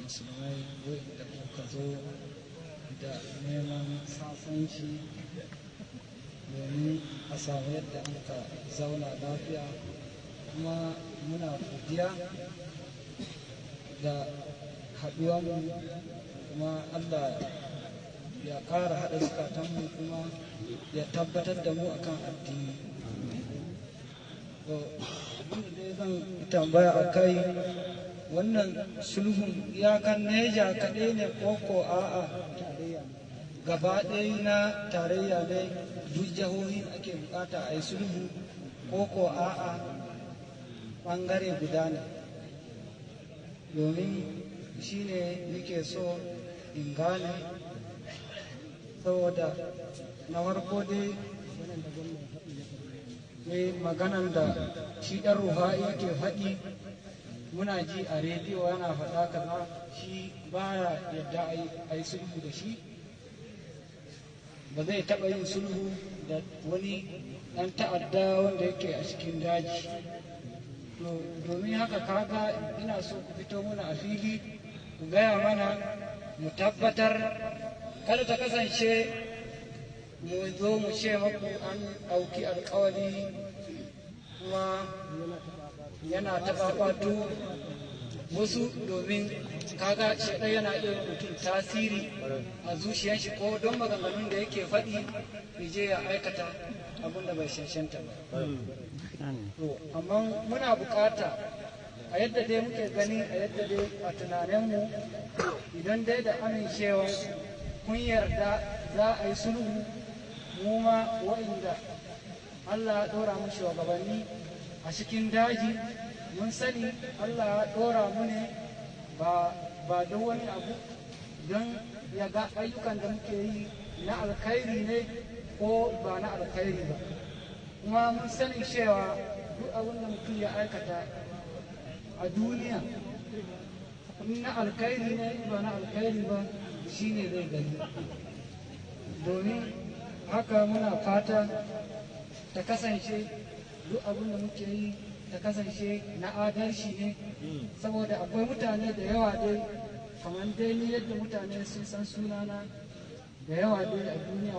Musulmai wa'inda kuka zo da neman sasanci domin a samu yadda aka zauna lafiya. Kuma muna godiya da haɗuwanmu, kuma Allah ya ƙara haɗa zukatanmu, kuma ya tabbatar da mu akan addini. To, abinda dai zan tambaya a kai, wannan sulhun iyakan Neja kaɗai ne ko ko a'a, gaba ɗaya na tarayya ne, duk jihohin ake bukata a yi sulhu, ko ko a'a, ɓangare guda ne? Domin shi ne nake so in gane, saboda na farko dai ne maganan da shi ɗan Rufa'i yake faɗi, muna ji a rediyo yana faɗa kaza, shi baya yadda a yi sulhu da shi, ba zai taɓa yin sulhu da wani ɗan ta'adda wanda yake a cikin daji. To, domin haka kaga ina so ku fito muna a fili ku gaya mana mu tabbatar, kada ta kasance mu zo mu ce maku an ɗauki alkawari kuma yana taɓa ɓato wasu, domin kaga shaɗai yana iya mutum tasiri a zuciyar shi, ko don maganganun da yake faɗi ya je ya aikata abin da bai cancanta ba. To, amma muna bukata a yadda dai muke gani, a yadda dai a tunaninmu, idan dai da amincewa kun yarda za a yi sulhu, mu ma wa'inda Allah ya ɗora mu shugabanni a cikin daji, mun sani Allah ya ɗora mu ne ba don wani abu, don ya ga ayyukan da muke yi na alkhairi ne ko ba na alkhairi ba. Kuma mun sani cewa duk abin da mutum ya aikata a duniya, in na alkhairi ne, in ba na alkhairi ba, shine zai gani. Domin haka muna fata ta kasance duk abin da muke yi ta kasance na adalci ne, saboda akwai mutane da yawa dai, kamar dai ni, yadda mutane sun san sunana da yawa dai a duniya,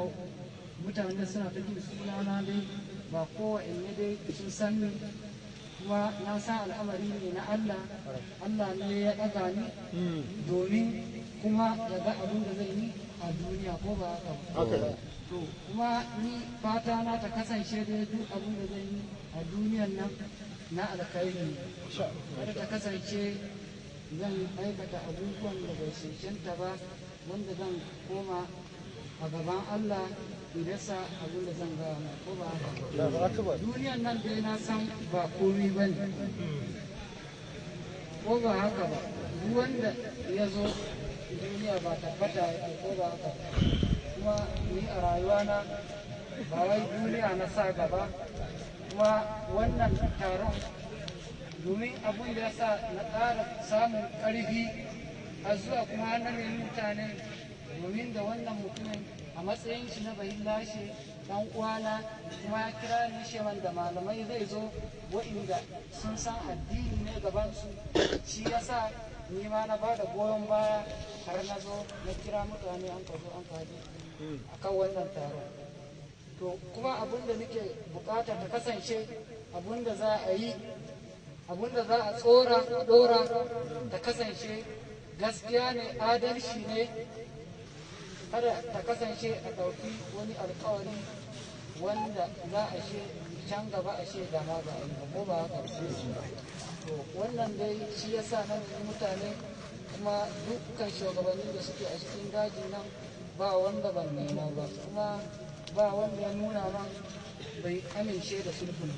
mutane suna ta jin sunana dai, ba kowa ne dai sun san ni. Kuma na san al'amari ne na Allah, Allah ne ya ɗaga ni domin kuma ya ga abin da zai yi a duniya, ko ba haka ba? To, kuma ni fata na ta kasance dai duk abin da zai yi a duniyan nan na alkhairi ne, kada ta kasance zan aikata abubuwan da bai cancanta ba, wanda zan koma a gaban Allah in rasa abin da zan gaya mai, ko ba haka ba? Duniyan nan dai na san ba komi ba ne, ko ba haka ba? Duk wanda ya zo duniya ba tabbata yake, ko ba haka ba? Kuma ni a rayuwana ba wai duniya na sa gaba. Kuma wannan taron, domin abun da ya sa na ƙara samun ƙarfi a zuwa kuma na nemi mutane, domin da wannan mutumin a matsayin shi na Bahillace dan uwana, kuma ya kira ni sheman da malamai zai zo wa'inda sun san addini ne gabansu, shi yasa ni ma na ba da goyon baya har na zo na kira mutane an ka zo an kaji akan wannan taron. To, kuma abin da nake bukata ta kasance abin da za a yi, abin da za a tsora dora, ta kasance gaskiya ne, adalci ne. Kada ta kasance a ɗauki wani alkawari wanda za a she can gaba a she da ma ba a yi ba, ko ba haka ba? To, wannan dai shi yasa na nemi mutane, kuma dukkan shugabannin da suke a cikin dajin nan ba wanda ban nema ba, kuma ba wanda ya nuna man bai amince da sulhun.